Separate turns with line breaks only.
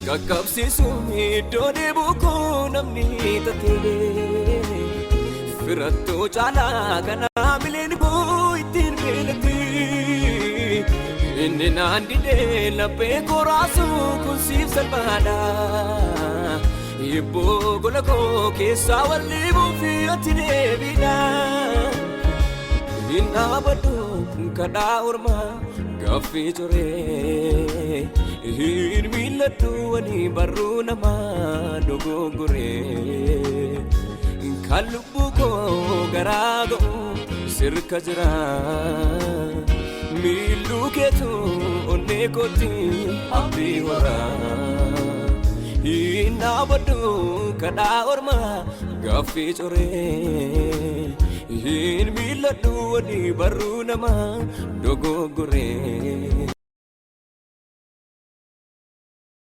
Qaqqabsiisu iddoo deebuu koo namni tatee. Firattoo caalaa kanaa mileen koo ittiin beelate. Inni naan didee laphee koraasu kun siif salphaadha. Hibboo gola koo keessaa walli buufi ati deebiidha. Hin dhaabadhu kadhaa ormaa gaaffii turee. Hin miilladhu wani barruu namaa dogoggoree. Kan lubbuu koo garaa ga'u sirka jira. Miilluu keetu onnee kootti abdii horaa. Hin dhaabadhu kadhaa ormaa gaaffii coree. Hin miilladhu wani barruu namaa dogoggoree.